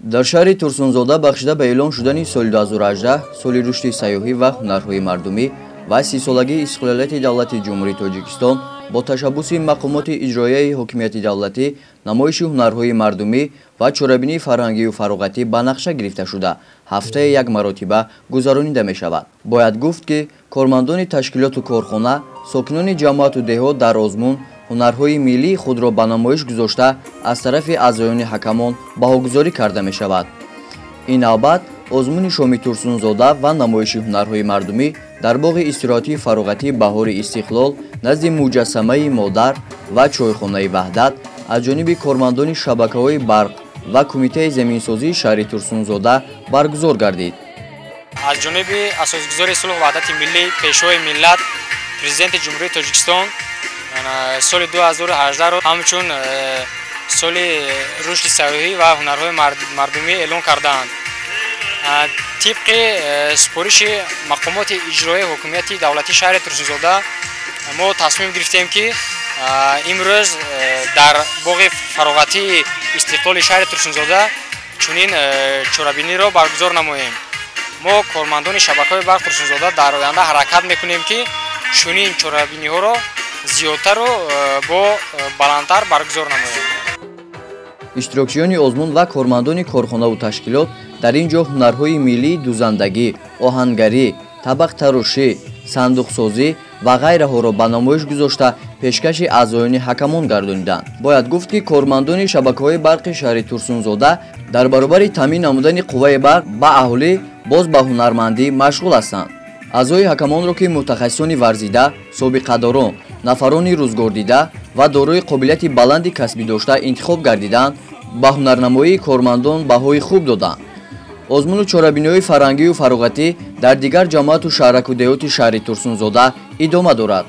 Дар шаҳри Турсунзода бахшида ба эълон шудани соли 2018 соли рушди сайёҳӣ ва ҳунарҳои мардумӣ ва 30-солагии истиқлолияти давлати Ҷумҳурии Тоҷикистон бо ташаббуси мақомоти иҷроияи ҳокимияти давлатӣ намоиши ҳунарҳои мардумӣ ва чорабинии фарҳангию фароғатӣ ба нақша гирифта шуда, ҳафтае як маротиба гузаронида мешавад. Бояд гуфт, ки кормандони ташкилоту корхона, сокинони ҷамоату деҳот дар озмун ҳунарҳои миллии худро ба намоиш гузошта, аз тарафи аъзоёни ҳакамон баҳогузорӣ карда мешавад. Ин навбат озмуни шоми Турсунзода ва намоиши ҳунарҳои мардумӣ дар боғи истироҳатии фароғатии Баҳори Истиқлол назди муҷассамаи модар ва чойхонаи Ваҳдат аз ҷониби кормандони шабакаҳои барқ ва кумитаи заминсозии шаҳри Турсунзода баргузор гардид. Аз ҷониби асосгузори сулҳу ваҳдати миллӣ, Пешвои миллат, Президенти Ҷумҳурии Тоҷикистон соли 2018-ро ҳамчун соли рушди сайёҳӣ ва ҳунарҳои мардумӣ эълон кардаанд. Тибқи супориши мақомоти иҷроияи ҳокимияти давлатии шаҳри Турсунзода мо тасмим гирифтем, ки имрӯз дар боғи фароғатии Истиқлоли шаҳри Турсунзода чунин чорабиниро баргузор намоем. Мо, кормандони шабакаҳои барқ Турсунзода, дар оянда ҳаракат мекунем, ки чунин чорабиниҳоро зиёдтару бо баландтар баргузор намоем. Иштирокчиёни озмун ва кормандони корхонаву ташкилот дар ин ҷо ҳунарҳои миллии дузандагӣ, оҳангарӣ, табақтарошӣ, сандуқсозӣ ва ғайраҳоро ба намоиш гузошта, пешкаши аъзоёни ҳакамон гардониданд. Бояд гуфт, ки кормандони шабакаҳои барқи шаҳри Турсунзода дар баробари таъмин намудани қувваи барқ ба аҳолӣ боз ба ҳунармандӣ машғул ҳастанд. Аъзои ҳакамонро, ки мутахассисони варзида, собиқадорон, нафарони рӯзгордида ва дорои қобилияти баланди касбӣ дошта интихоб гардиданд, ба ҳунарнамоии кормандон баҳои хуб доданд. Озмуну чорабиниҳои фарҳангию фароғатӣ дар дигар ҷамоату шаҳраку деҳоти шаҳри Турсунзода идома дорад.